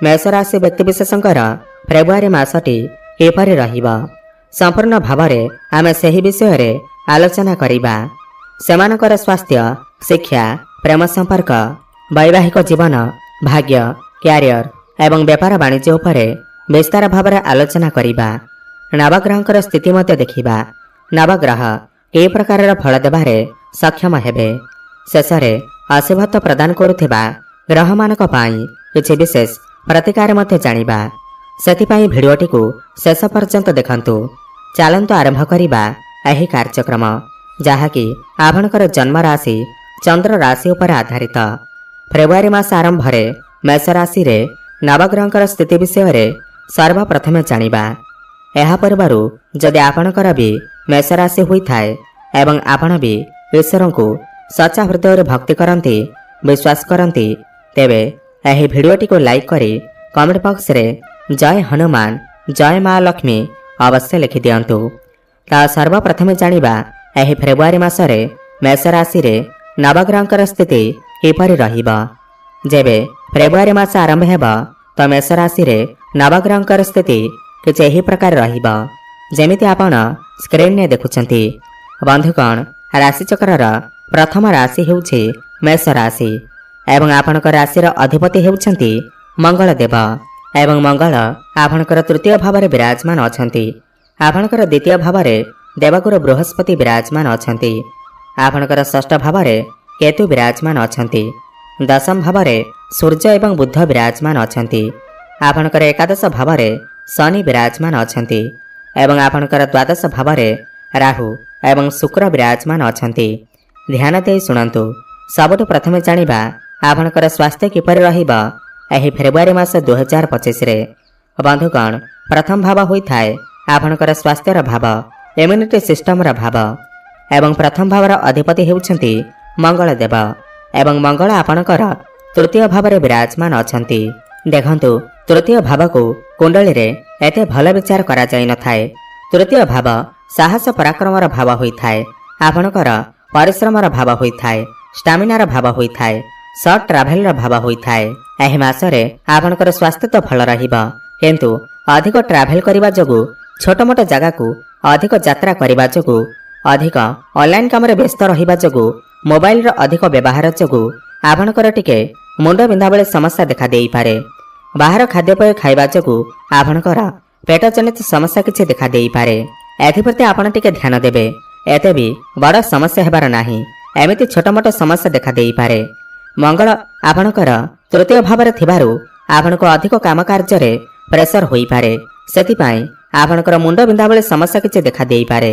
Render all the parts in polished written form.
ମେଷ ରାଶି ବ୍ୟକ୍ତିବିଶେଷଙ୍କର ଫେବୃଆରୀ ମାସଟି କିପରି ରହିବ, ସମ୍ପୂର୍ଣ୍ଣ ଭାବରେ ଆମେ ସେହି ବିଷୟରେ ଆଲୋଚନା କରିବା। ସେମାନଙ୍କର ସ୍ୱାସ୍ଥ୍ୟ, ଶିକ୍ଷା, ପ୍ରେମ ସମ୍ପର୍କ, ବୈବାହିକ ଜୀବନ, ଭାଗ୍ୟ, କ୍ୟାରିୟର ଏବଂ ବେପାର ବାଣିଜ୍ୟ ଉପରେ ବିସ୍ତାର ଭାବରେ ଆଲୋଚନା କରିବା। ନବଗ୍ରହଙ୍କର ସ୍ଥିତି ମଧ୍ୟ ଦେଖିବା, ନବଗ୍ରହ କେଉଁ ପ୍ରକାରର ଫଳ ଦେବାରେ ସକ୍ଷମ ହେବେ। ଶେଷରେ ଅଶୁଭତ୍ୱ ପ୍ରଦାନ କରୁଥିବା ଗ୍ରହମାନଙ୍କ ପାଇଁ କିଛି ବିଶେଷ ପ୍ରତିକାର ମଧ୍ୟ ଜାଣିବା। ସେଥିପାଇଁ ଭିଡ଼ିଓଟିକୁ ଶେଷ ପର୍ଯ୍ୟନ୍ତ ଦେଖନ୍ତୁ। ଚାଲନ୍ତୁ ଆରମ୍ଭ କରିବା ଏହି କାର୍ଯ୍ୟକ୍ରମ, ଯାହାକି ଆପଣଙ୍କର ଜନ୍ମ ରାଶି ଚନ୍ଦ୍ର ରାଶି ଉପରେ ଆଧାରିତ। ଫେବୃଆରୀ ମାସ ଆରମ୍ଭରେ ମେଷ ରାଶିରେ ନବଗ୍ରହଙ୍କର ସ୍ଥିତି ବିଷୟରେ ସର୍ବପ୍ରଥମେ ଜାଣିବା। ଏହା ପୂର୍ବରୁ ଯଦି ଆପଣଙ୍କର ବି ମେଷ ରାଶି ହୋଇଥାଏ ଏବଂ ଆପଣ ବି ଈଶ୍ୱରଙ୍କୁ ସଚ୍ଚା ହୃଦୟରେ ଭକ୍ତି କରନ୍ତି, ବିଶ୍ୱାସ କରନ୍ତି, ତେବେ ଏହି ଭିଡ଼ିଓଟିକୁ ଲାଇକ୍ କରି କମେଣ୍ଟ ବକ୍ସରେ ଜୟ ହନୁମାନ, ଜୟ ମା ଲକ୍ଷ୍ମୀ ଅବଶ୍ୟ ଲେଖିଦିଅନ୍ତୁ। ତା ସର୍ବପ୍ରଥମେ ଜାଣିବା ଏହି ଫେବୃଆରୀ ମାସରେ ମେଷ ରାଶିରେ ନବଗ୍ରହଙ୍କର ସ୍ଥିତି କିପରି ରହିବ। ଯେବେ ଫେବୃଆରୀ ମାସ ଆରମ୍ଭ ହେବ ତ ମେଷ ରାଶିରେ ନବଗ୍ରହଙ୍କର ସ୍ଥିତି କିଛି ଏହି ପ୍ରକାର ରହିବ, ଯେମିତି ଆପଣ ସ୍କ୍ରିନରେ ଦେଖୁଛନ୍ତି। ବନ୍ଧୁଗଣ, ରାଶିଚକ୍ରର ପ୍ରଥମ ରାଶି ହେଉଛି ମେଷ ରାଶି ଏବଂ ଆପଣଙ୍କ ରାଶିର ଅଧିପତି ହେଉଛନ୍ତି ମଙ୍ଗଳ ଦେବ ଏବଂ ମଙ୍ଗଳ ଆପଣଙ୍କର ତୃତୀୟ ଭାବରେ ବିରାଜମାନ ଅଛନ୍ତି। ଆପଣଙ୍କର ଦ୍ୱିତୀୟ ଭାବରେ ଦେବଗୁରୁ ବୃହସ୍ପତି ବିରାଜମାନ ଅଛନ୍ତି। ଆପଣଙ୍କର ଷଷ୍ଠ ଭାବରେ କେତୁ ବିରାଜମାନ ଅଛନ୍ତି। ଦଶମ ଭାବରେ ସୂର୍ଯ୍ୟ ଏବଂ ବୁଧ ବିରାଜମାନ ଅଛନ୍ତି। ଆପଣଙ୍କର ଏକାଦଶ ଭାବରେ ଶନି ବିରାଜମାନ ଅଛନ୍ତି ଏବଂ ଆପଣଙ୍କର ଦ୍ୱାଦଶ ଭାବରେ ରାହୁ ଏବଂ ଶୁକ୍ର ବିରାଜମାନ ଅଛନ୍ତି। ଧ୍ୟାନ ଦେଇ ଶୁଣନ୍ତୁ। ସବୁଠୁ ପ୍ରଥମେ ଜାଣିବା ଆପଣଙ୍କର ସ୍ୱାସ୍ଥ୍ୟ କିପରି ରହିବ ଏହି ଫେବୃଆରୀ ମାସ 2025ରେ। ବନ୍ଧୁଗଣ, ପ୍ରଥମ ଭାବ ହୋଇଥାଏ ଆପଣଙ୍କର ସ୍ୱାସ୍ଥ୍ୟର ଭାବ, ଇମ୍ୟୁନିଟି ସିଷ୍ଟମର ଭାବ ଏବଂ ପ୍ରଥମ ଭାବର ଅଧିପତି ହେଉଛନ୍ତି ମଙ୍ଗଳ ଦେବ ଏବଂ ମଙ୍ଗଳ ଆପଣଙ୍କର ତୃତୀୟ ଭାବରେ ବିରାଜମାନ ଅଛନ୍ତି। ଦେଖନ୍ତୁ, ତୃତୀୟ ଭାବକୁ କୁଣ୍ଡଳୀରେ ଏତେ ଭଲ ବିଚାର କରାଯାଇନଥାଏ। ତୃତୀୟ ଭାବ ସାହସ ପରାକ୍ରମର ଭାବ ହୋଇଥାଏ, ଆପଣଙ୍କର ପରିଶ୍ରମର ଭାବ ହୋଇଥାଏ, ଷ୍ଟାମିନାର ଭାବ ହୋଇଥାଏ, ସର୍ଟ ଟ୍ରାଭେଲର ଭାବ ହୋଇଥାଏ। ଏହି ମାସରେ ଆପଣଙ୍କର ସ୍ୱାସ୍ଥ୍ୟ ତ ଭଲ ରହିବ, କିନ୍ତୁ ଅଧିକ ଟ୍ରାଭେଲ କରିବା ଯୋଗୁଁ, ଛୋଟମୋଟ ଜାଗାକୁ ଅଧିକ ଯାତ୍ରା କରିବା ଯୋଗୁଁ, ଅଧିକ ଅନଲାଇନ୍ କାମରେ ବ୍ୟସ୍ତ ରହିବା ଯୋଗୁଁ, ମୋବାଇଲର ଅଧିକ ବ୍ୟବହାର ଯୋଗୁଁ ଆପଣଙ୍କର ଟିକେ ମୁଣ୍ଡ ବିନ୍ଧା ଭଳି ସମସ୍ୟା ଦେଖା ଦେଇପାରେ। ବାହାର ଖାଦ୍ୟପେୟ ଖାଇବା ଯୋଗୁଁ ଆପଣଙ୍କର ପେଟ ଜନିତ ସମସ୍ୟା କିଛି ଦେଖା ଦେଇପାରେ। ଏଥିପ୍ରତି ଆପଣ ଟିକେ ଧ୍ୟାନ ଦେବେ। ଏତେ ବି ବଡ଼ ସମସ୍ୟା ହେବାର ନାହିଁ, ଏମିତି ଛୋଟମୋଟ ସମସ୍ୟା ଦେଖା ଦେଇପାରେ। ମଙ୍ଗଳ ଆପଣଙ୍କର ତୃତୀୟ ଭାବରେ ଥିବାରୁ ଆପଣଙ୍କୁ ଅଧିକ କାମ କାର୍ଯ୍ୟରେ ପ୍ରେସର ହୋଇପାରେ। ସେଥିପାଇଁ ଆପଣଙ୍କର ମୁଣ୍ଡ ବିନ୍ଧା ଭଳି ସମସ୍ୟା କିଛି ଦେଖା ଦେଇପାରେ।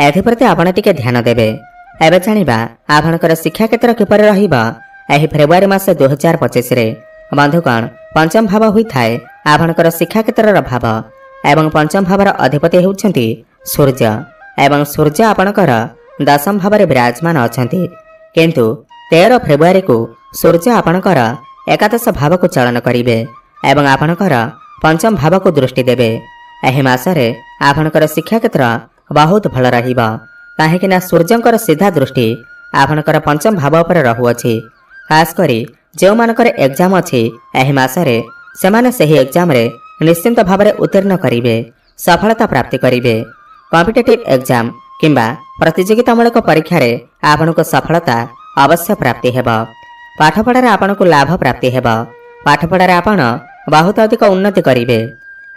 ଏଥିପ୍ରତି ଆପଣ ଟିକେ ଧ୍ୟାନ ଦେବେ। ଏବେ ଜାଣିବା ଆପଣଙ୍କର ଶିକ୍ଷା କ୍ଷେତ୍ର କିପରି ରହିବ ଏହି ଫେବୃଆରୀ ମାସ 2025ରେ। ବନ୍ଧୁଗଣ, ପଞ୍ଚମ ଭାବ ହୋଇଥାଏ ଆପଣଙ୍କର ଶିକ୍ଷା କ୍ଷେତ୍ରର ଭାବ ଏବଂ ପଞ୍ଚମ ଭାବର ଅଧିପତି ହେଉଛନ୍ତି ସୂର୍ଯ୍ୟ ଏବଂ ସୂର୍ଯ୍ୟ ଆପଣଙ୍କର ଦଶମ ଭାବରେ ବିରାଜମାନ ଅଛନ୍ତି। କିନ୍ତୁ 13 ଫେବୃଆରୀକୁ ସୂର୍ଯ୍ୟ ଆପଣଙ୍କର ଏକାଦଶ ଭାବକୁ ଚଳନ କରିବେ ଏବଂ ଆପଣଙ୍କର ପଞ୍ଚମ ଭାବକୁ ଦୃଷ୍ଟି ଦେବେ। ଏହି ମାସରେ ଆପଣଙ୍କର ଶିକ୍ଷା କ୍ଷେତ୍ର ବହୁତ ଭଲ ରହିବ, କାହିଁକିନା ସୂର୍ଯ୍ୟଙ୍କର ସିଧା ଦୃଷ୍ଟି ଆପଣଙ୍କର ପଞ୍ଚମ ଭାବ ଉପରେ ରହୁଅଛି। ଖାସ୍ କରି ଯେଉଁମାନଙ୍କର ଏକ୍ଜାମ୍ ଅଛି ଏହି ମାସରେ, ସେମାନେ ସେହି ଏକ୍ଜାମରେ ନିଶ୍ଚିନ୍ତ ଭାବରେ ଉତ୍ତୀର୍ଣ୍ଣ କରିବେ, ସଫଳତା ପ୍ରାପ୍ତି କରିବେ। କମ୍ପିଟେଟିଭ୍ ଏକ୍ଜାମ୍ କିମ୍ବା ପ୍ରତିଯୋଗିତାମୂଳକ ପରୀକ୍ଷାରେ ଆପଣଙ୍କୁ ସଫଳତା ଅବଶ୍ୟ ପ୍ରାପ୍ତି ହେବ। ପାଠପଢ଼ାରେ ଆପଣଙ୍କୁ ଲାଭ ପ୍ରାପ୍ତି ହେବ। ପାଠପଢ଼ାରେ ଆପଣ ବହୁତ ଅଧିକ ଉନ୍ନତି କରିବେ।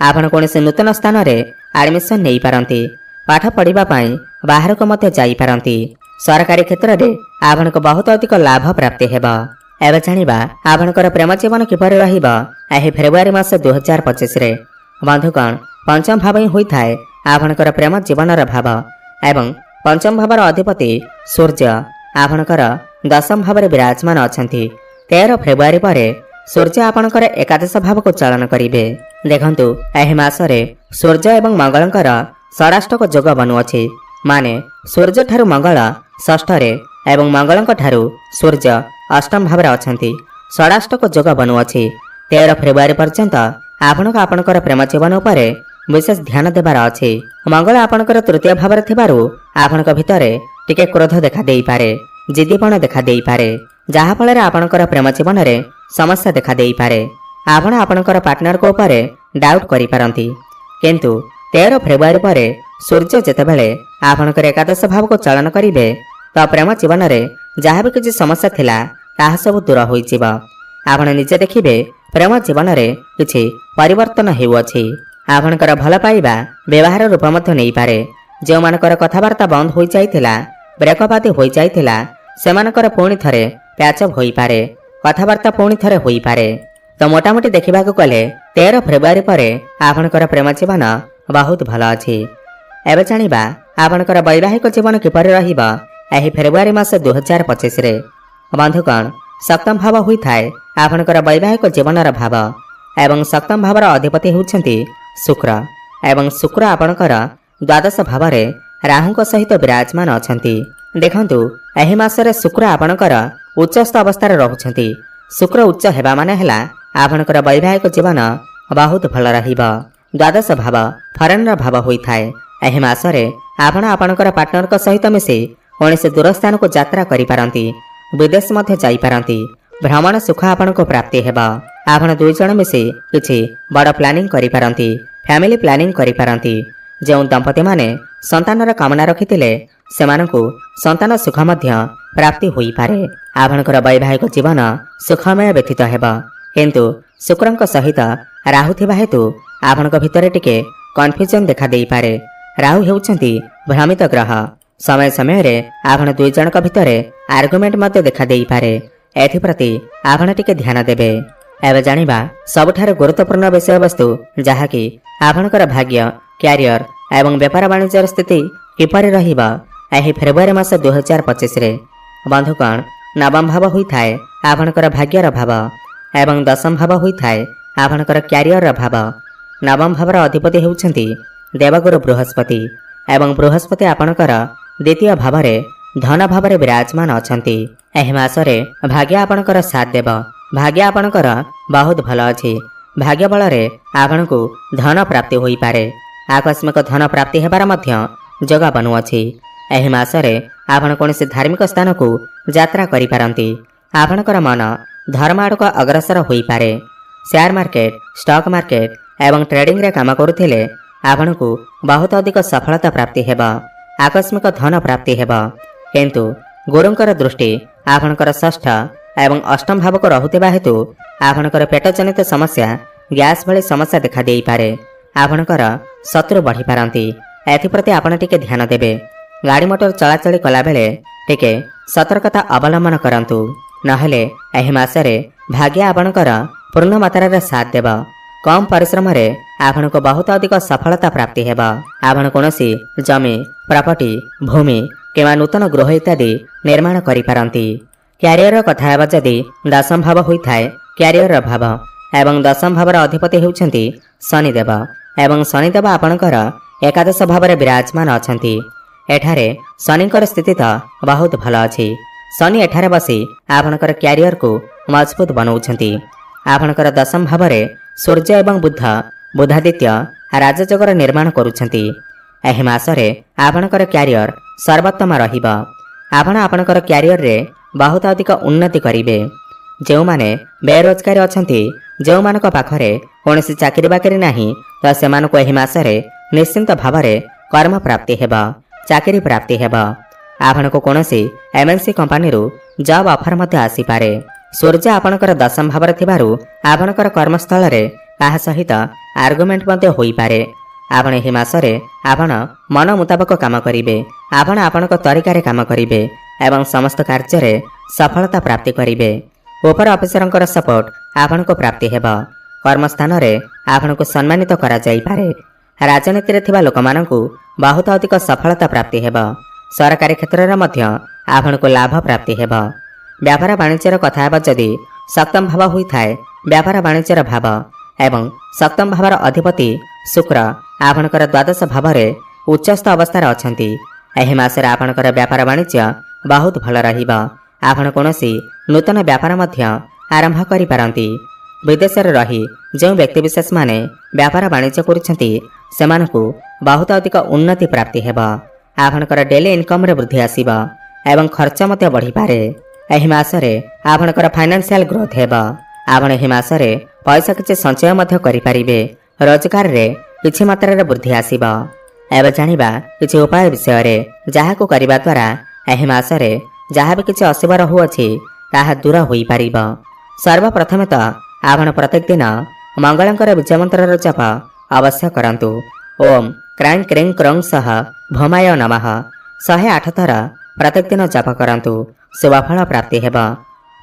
ଆପଣ କୌଣସି ନୂତନ ସ୍ଥାନରେ ଆଡମିସନ୍ ନେଇପାରନ୍ତି, ପାଠ ପଢ଼ିବା ପାଇଁ ବାହାରକୁ ମଧ୍ୟ ଯାଇପାରନ୍ତି। ସରକାରୀ କ୍ଷେତ୍ରରେ ଆପଣଙ୍କୁ ବହୁତ ଅଧିକ ଲାଭ ପ୍ରାପ୍ତି ହେବ। ଏବେ ଜାଣିବା ଆପଣଙ୍କର ପ୍ରେମ ଜୀବନ କିପରି ରହିବ ଏହି ଫେବୃଆରୀ ମାସ 2025ରେ। ବନ୍ଧୁଗଣ, ପଞ୍ଚମ ଭାବ ହିଁ ହୋଇଥାଏ ଆପଣଙ୍କର ପ୍ରେମ ଜୀବନର ଭାବ ଏବଂ ପଞ୍ଚମ ଭାବର ଅଧିପତି ସୂର୍ଯ୍ୟ ଆପଣଙ୍କର ଦଶମ ଭାବରେ ବିରାଜମାନ ଅଛନ୍ତି। 13 ଫେବୃଆରୀ ପରେ ସୂର୍ଯ୍ୟ ଆପଣଙ୍କର ଏକାଦଶ ଭାବକୁ ଚଳନ କରିବେ। ଦେଖନ୍ତୁ, ଏହି ମାସରେ ସୂର୍ଯ୍ୟ ଏବଂ ମଙ୍ଗଳଙ୍କର ଷଡ଼ାଷ୍ଟକ ଯୋଗ ବନୁଅଛି, ମାନେ ସୂର୍ଯ୍ୟଠାରୁ ମଙ୍ଗଳ ଷଷ୍ଠରେ ଏବଂ ମଙ୍ଗଳଙ୍କ ଠାରୁ ସୂର୍ଯ୍ୟ ଅଷ୍ଟମ ଭାବରେ ଅଛନ୍ତି। ଷଡ଼ାଷ୍ଟକ ଯୋଗ ବନୁଅଛି। 13 ଫେବୃଆରୀ ପର୍ଯ୍ୟନ୍ତ ଆପଣଙ୍କୁ ଆପଣଙ୍କର ପ୍ରେମ ଜୀବନ ଉପରେ ବିଶେଷ ଧ୍ୟାନ ଦେବାର ଅଛି। ମଙ୍ଗଳ ଆପଣଙ୍କର ତୃତୀୟ ଭାବରେ ଥିବାରୁ ଆପଣଙ୍କ ଭିତରେ ଟିକେ କ୍ରୋଧ ଦେଖା ଦେଇପାରେ, ଜିଦିପଣ ଦେଖା ଦେଇପାରେ, ଯାହାଫଳରେ ଆପଣଙ୍କର ପ୍ରେମ ଜୀବନରେ ସମସ୍ୟା ଦେଖା ଦେଇପାରେ। ଆପଣ ଆପଣଙ୍କର ପାର୍ଟନରଙ୍କ ଉପରେ ଡାଉଟ୍ କରିପାରନ୍ତି। କିନ୍ତୁ 13 ଫେବୃଆରୀ ପରେ ସୂର୍ଯ୍ୟ ଯେତେବେଳେ ଆପଣଙ୍କର ଏକାଦଶ ଭାବକୁ ଚଳନ କରିବେ, ତ ପ୍ରେମ ଜୀବନରେ ଯାହା ବି କିଛି ସମସ୍ୟା ଥିଲା ତାହା ସବୁ ଦୂର ହୋଇଯିବ। ଆପଣ ନିଜେ ଦେଖିବେ ପ୍ରେମ ଜୀବନରେ କିଛି ପରିବର୍ତ୍ତନ ହେଉଅଛି। ଆପଣଙ୍କର ଭଲ ପାଇବା ବ୍ୟବହାର ରୂପ ମଧ୍ୟ ନେଇପାରେ। ଯେଉଁମାନଙ୍କର କଥାବାର୍ତ୍ତା ବନ୍ଦ ହୋଇଯାଇଥିଲା, ବ୍ରେକଅପ୍ ଆଦି ହୋଇଯାଇଥିଲା, ସେମାନଙ୍କର ପୁଣି ଥରେ ପ୍ୟାଚଅପ୍ ହୋଇପାରେ, କଥାବାର୍ତ୍ତା ପୁଣି ଥରେ ହୋଇପାରେ। ତ ମୋଟାମୋଟି ଦେଖିବାକୁ ଗଲେ 13 ଫେବୃଆରୀ ପରେ ଆପଣଙ୍କର ପ୍ରେମ ଜୀବନ ବହୁତ ଭଲ ଅଛି। ଏବେ ଜାଣିବା ଆପଣଙ୍କର ବୈବାହିକ ଜୀବନ କିପରି ରହିବ ଏହି ଫେବୃଆରୀ ମାସ 2025ରେ। ବନ୍ଧୁଗଣ, ସପ୍ତମ ଭାବ ହୋଇଥାଏ ଆପଣଙ୍କର ବୈବାହିକ ଜୀବନର ଭାବ ଏବଂ ସପ୍ତମ ଭାବର ଅଧିପତି ହେଉଛନ୍ତି ଶୁକ୍ର ଏବଂ ଶୁକ୍ର ଆପଣଙ୍କର ଦ୍ୱାଦଶ ଭାବରେ ରାହୁଙ୍କ ସହିତ ବିରାଜମାନ ଅଛନ୍ତି। ଦେଖନ୍ତୁ, ଏହି ମାସରେ ଶୁକ୍ର ଆପଣଙ୍କର ଉଚ୍ଚସ୍ଥ ଅବସ୍ଥାରେ ରହୁଛନ୍ତି। ଶୁକ୍ର ଉଚ୍ଚ ହେବା ମାନେ ହେଲା ଆପଣଙ୍କର ବୈବାହିକ ଜୀବନ ବହୁତ ଭଲ ରହିବ। ଦ୍ୱାଦଶ ଭାବ ଫରେନର ଭାବ ହୋଇଥାଏ। ଏହି ମାସରେ ଆପଣ ଆପଣଙ୍କର ପାର୍ଟନରଙ୍କ ସହିତ ମିଶି କୌଣସି ଦୂର ସ୍ଥାନକୁ ଯାତ୍ରା କରିପାରନ୍ତି, ବିଦେଶ ମଧ୍ୟ ଯାଇପାରନ୍ତି। ଭ୍ରମଣ ସୁଖ ଆପଣଙ୍କୁ ପ୍ରାପ୍ତି ହେବ। ଆପଣ ଦୁଇ ଜଣ ମିଶି କିଛି ବଡ଼ ପ୍ଲାନିଂ କରିପାରନ୍ତି, ଫ୍ୟାମିଲି ପ୍ଲାନିଂ କରିପାରନ୍ତି। ଯେଉଁ ଦମ୍ପତିମାନେ ସନ୍ତାନର କାମନା ରଖିଥିଲେ, ସେମାନଙ୍କୁ ସନ୍ତାନ ସୁଖ ମଧ୍ୟ ପ୍ରାପ୍ତି ହୋଇପାରେ। ଆପଣଙ୍କର ବୈବାହିକ ଜୀବନ ସୁଖମୟ ବ୍ୟତୀତ ହେବ। କିନ୍ତୁ ଶୁକ୍ରଙ୍କ ସହିତ ରାହୁ ଥିବା ହେତୁ ଆପଣଙ୍କ ଭିତରେ ଟିକେ କନଫ୍ୟୁଜନ ଦେଖା ଦେଇପାରେ। ରାହୁ ହେଉଛନ୍ତି ଭ୍ରମିତ ଗ୍ରହ। ସମୟ ସମୟରେ ଆପଣ ଦୁଇ ଜଣଙ୍କ ଭିତରେ ଆର୍ଗୁମେଣ୍ଟ ମଧ୍ୟ ଦେଖା ଦେଇପାରେ। ଏଥିପ୍ରତି ଆପଣ ଟିକେ ଧ୍ୟାନ ଦେବେ। ଏବେ ଜାଣିବା ସବୁଠାରୁ ଗୁରୁତ୍ୱପୂର୍ଣ୍ଣ ବିଷୟବସ୍ତୁ, ଯାହାକି ଆପଣଙ୍କର ଭାଗ୍ୟ, କ୍ୟାରିୟର ଏବଂ ବେପାର ବାଣିଜ୍ୟର ସ୍ଥିତି କିପରି ରହିବ ଏହି ଫେବୃଆରୀ ମାସ 2025ରେ। ବନ୍ଧୁଗଣ, ନବମ ଭାବ ହୋଇଥାଏ ଆପଣଙ୍କର ଭାଗ୍ୟର ଭାବ ଏବଂ ଦଶମ ଭାବ ହୋଇଥାଏ ଆପଣଙ୍କର କ୍ୟାରିୟରର ଭାବ। ନବମ ଭାବର ଅଧିପତି ହେଉଛନ୍ତି ଦେବଗୁରୁ ବୃହସ୍ପତି ଏବଂ ବୃହସ୍ପତି ଆପଣଙ୍କର ଦ୍ୱିତୀୟ ଭାବରେ ଧନ ଭାବରେ ବିରାଜମାନ ଅଛନ୍ତି। ଏହି ମାସରେ ଭାଗ୍ୟ ଆପଣଙ୍କର ସାଥ ଦେବ। ଭାଗ୍ୟ ଆପଣଙ୍କର ବହୁତ ଭଲ ଅଛି। ଭାଗ୍ୟ ବଳରେ ଆପଣଙ୍କୁ ଧନ ପ୍ରାପ୍ତି ହୋଇପାରେ। ଆକସ୍ମିକ ଧନ ପ୍ରାପ୍ତି ହେବାର ମଧ୍ୟ ଯୋଗ ବନୁଅଛି। ଏହି ମାସରେ ଆପଣ କୌଣସି ଧାର୍ମିକ ସ୍ଥାନକୁ ଯାତ୍ରା କରିପାରନ୍ତି। ଆପଣଙ୍କର ମନ ଧର୍ମ ଆଡ଼କୁ ଅଗ୍ରସର ହୋଇପାରେ। ସେୟାର ମାର୍କେଟ, ଷ୍ଟକ୍ ମାର୍କେଟ ଏବଂ ଟ୍ରେଡିଂରେ କାମ କରୁଥିଲେ ଆପଣଙ୍କୁ ବହୁତ ଅଧିକ ସଫଳତା ପ୍ରାପ୍ତି ହେବ, ଆକସ୍ମିକ ଧନ ପ୍ରାପ୍ତି ହେବ। କିନ୍ତୁ ଗୁରୁଙ୍କର ଦୃଷ୍ଟି ଆପଣଙ୍କର ଷଷ୍ଠ ଏବଂ ଅଷ୍ଟମ ଭାବକୁ ରହୁଥିବା ହେତୁ ଆପଣଙ୍କର ପେଟଜନିତ ସମସ୍ୟା, ଗ୍ୟାସ୍ ଭଳି ସମସ୍ୟା ଦେଖାଦେଇପାରେ। ଆପଣଙ୍କର ଶତ୍ରୁ ବଢ଼ିପାରନ୍ତି। ଏଥିପ୍ରତି ଆପଣ ଟିକେ ଧ୍ୟାନ ଦେବେ। ଗାଡ଼ି ମଟର ଚଳାଚଳି କଲାବେଳେ ଟିକେ ସତର୍କତା ଅବଲମ୍ବନ କରନ୍ତୁ। ନହେଲେ ଏହି ମାସରେ ଭାଗ୍ୟ ଆପଣଙ୍କର ପୂର୍ଣ୍ଣ ମାତ୍ରାରେ ସାଥ ଦେବ। କମ୍ ପରିଶ୍ରମରେ ଆପଣଙ୍କୁ ବହୁତ ଅଧିକ ସଫଳତା ପ୍ରାପ୍ତି ହେବ। ଆପଣ କୌଣସି ଜମି, ପ୍ରପର୍ଟି, ଭୂମି କିମ୍ବା ନୂତନ ଗୃହ ଇତ୍ୟାଦି ନିର୍ମାଣ କରିପାରନ୍ତି। କ୍ୟାରିୟର କଥା ହେବ ଯଦି, ଦଶମ ଭାବ ହୋଇଥାଏ କ୍ୟାରିୟରର ଭାବ ଏବଂ ଦଶମ ଭାବର ଅଧିପତି ହେଉଛନ୍ତି ଶନିଦେବ ଏବଂ ଶନିଦେବ ଆପଣଙ୍କର ଏକାଦଶ ଭାବରେ ବିରାଜମାନ ଅଛନ୍ତି। ଏଠାରେ ଶନିଙ୍କର ସ୍ଥିତି ତ ବହୁତ ଭଲ ଅଛି। ଶନି ଏଠାରେ ବସି ଆପଣଙ୍କର କ୍ୟାରିୟରକୁ ମଜବୁତ ବନାଉଛନ୍ତି। ଆପଣଙ୍କର ଦଶମ ଭାବରେ ସୂର୍ଯ୍ୟ ଏବଂ ବୁଧ, ବୁଧାଦିତ୍ୟ ରାଜଯୋଗର ନିର୍ମାଣ କରୁଛନ୍ତି। ଏହି ମାସରେ ଆପଣଙ୍କର କ୍ୟାରିୟର ସର୍ବୋତ୍ତମ ରହିବ। ଆପଣ ଆପଣଙ୍କର କ୍ୟାରିୟରରେ ବହୁତ ଅଧିକ ଉନ୍ନତି କରିବେ। ଯେଉଁମାନେ ବେରୋଜଗାରୀ ଅଛନ୍ତି, ଯେଉଁମାନଙ୍କ ପାଖରେ କୌଣସି ଚାକିରି ବାକିରି ନାହିଁ, ତ ସେମାନଙ୍କୁ ଏହି ମାସରେ ନିଶ୍ଚିନ୍ତ ଭାବରେ କର୍ମ ପ୍ରାପ୍ତି ହେବ, ଚାକିରି ପ୍ରାପ୍ତି ହେବ। ଆପଣଙ୍କୁ କୌଣସି ଏମ୍ଏନ୍ସି କମ୍ପାନୀରୁ ଜବ୍ ଅଫର ମଧ୍ୟ ଆସିପାରେ। ସୂର୍ଯ୍ୟ ଆପଣଙ୍କର ଦଶମ ଭାବରେ ଥିବାରୁ ଆପଣଙ୍କର କର୍ମସ୍ଥଳରେ କାହା ସହିତ ଆର୍ଗୁମେଣ୍ଟ ମଧ୍ୟ ହୋଇପାରେ। ଆପଣ ଏହି ମାସରେ ଆପଣ ମନ ମୁତାବକ କାମ କରିବେ। ଆପଣ ଆପଣଙ୍କ ତରିକାରେ କାମ କରିବେ ଏବଂ ସମସ୍ତ କାର୍ଯ୍ୟରେ ସଫଳତା ପ୍ରାପ୍ତି କରିବେ। ଉପର ଅଫିସରଙ୍କର ସପୋର୍ଟ ଆପଣଙ୍କୁ ପ୍ରାପ୍ତି ହେବ। କର୍ମସ୍ଥାନରେ ଆପଣଙ୍କୁ ସମ୍ମାନିତ କରାଯାଇପାରେ। ରାଜନୀତିରେ ଥିବା ଲୋକମାନଙ୍କୁ ବହୁତ ଅଧିକ ସଫଳତା ପ୍ରାପ୍ତି ହେବ। ସରକାରୀ କ୍ଷେତ୍ରରେ ମଧ୍ୟ ଆପଣଙ୍କୁ ଲାଭ ପ୍ରାପ୍ତି ହେବ। ବ୍ୟାପାର ବାଣିଜ୍ୟର କଥା ହେବ ଯଦି, ସପ୍ତମ ଭାବ ହୋଇଥାଏ ବ୍ୟାପାର ବାଣିଜ୍ୟର ଭାବ ଏବଂ ସପ୍ତମ ଭାବର ଅଧିପତି ଶୁକ୍ର ଆପଣଙ୍କର ଦ୍ୱାଦଶ ଭାବରେ ଉଚ୍ଚସ୍ଥ ଅବସ୍ଥାରେ ଅଛନ୍ତି। ଏହି ମାସରେ ଆପଣଙ୍କର ବ୍ୟାପାର ବାଣିଜ୍ୟ ବହୁତ ଭଲ ରହିବ। ଆପଣ କୌଣସି ନୂତନ ବ୍ୟାପାର ମଧ୍ୟ ଆରମ୍ଭ କରିପାରନ୍ତି। ବିଦେଶରେ ରହି ଯେଉଁ ବ୍ୟକ୍ତିବିଶେଷମାନେ ବ୍ୟାପାର ବାଣିଜ୍ୟ କରୁଛନ୍ତି, ସେମାନଙ୍କୁ ବହୁତ ଅଧିକ ଉନ୍ନତି ପ୍ରାପ୍ତି ହେବ। ଆପଣଙ୍କର ଡେଲି ଇନକମ୍ରେ ବୃଦ୍ଧି ଆସିବ ଏବଂ ଖର୍ଚ୍ଚ ମଧ୍ୟ ବଢ଼ିପାରେ। ଏହି ମାସରେ ଆପଣଙ୍କର ଫାଇନାନ୍ସିଆଲ ଗ୍ରୋଥ୍ ହେବ। ଆପଣ ଏହି ମାସରେ ପଇସା କିଛି ସଞ୍ଚୟ ମଧ୍ୟ କରିପାରିବେ। ରୋଜଗାରରେ କିଛି ମାତ୍ରାରେ ବୃଦ୍ଧି ଆସିବ। ଏବେ ଜାଣିବା କିଛି ଉପାୟ ବିଷୟରେ, ଯାହାକୁ କରିବା ଦ୍ୱାରା ଏହି ମାସରେ ଯାହା ବି କିଛି ଅଶୁଭ ରହୁଅଛି ତାହା ଦୂର ହୋଇପାରିବ। ସର୍ବପ୍ରଥମେ ତ ଆପଣ ପ୍ରତ୍ୟେକ ଦିନ ମଙ୍ଗଳଙ୍କର ବୀଜମନ୍ତ୍ରର ଜପ ଅବଶ୍ୟ କରନ୍ତୁ। ଓମ୍ କ୍ରାଂ କ୍ରିଂ କ୍ରଂ ସହ ଭୋମାୟ ନମଃ 108 ଥର ପ୍ରତ୍ୟେକ ଦିନ ଜପ କରନ୍ତୁ, ଶୁଭଫଳ ପ୍ରାପ୍ତି ହେବ।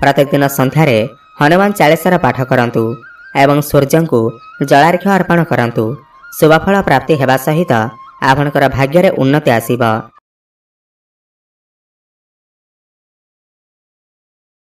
ପ୍ରତ୍ୟେକ ଦିନ ସନ୍ଧ୍ୟାରେ ହନୁମାନ ଚାଳିଶାର ପାଠ କରନ୍ତୁ ଏବଂ ସୂର୍ଯ୍ୟଙ୍କୁ ଜଳାର୍ଘ୍ୟ ଅର୍ପଣ କରନ୍ତୁ। ଶୁଭଫଳ ପ୍ରାପ୍ତି ହେବା ସହିତ ଆପଣଙ୍କର ଭାଗ୍ୟରେ ଉନ୍ନତି ଆସିବ।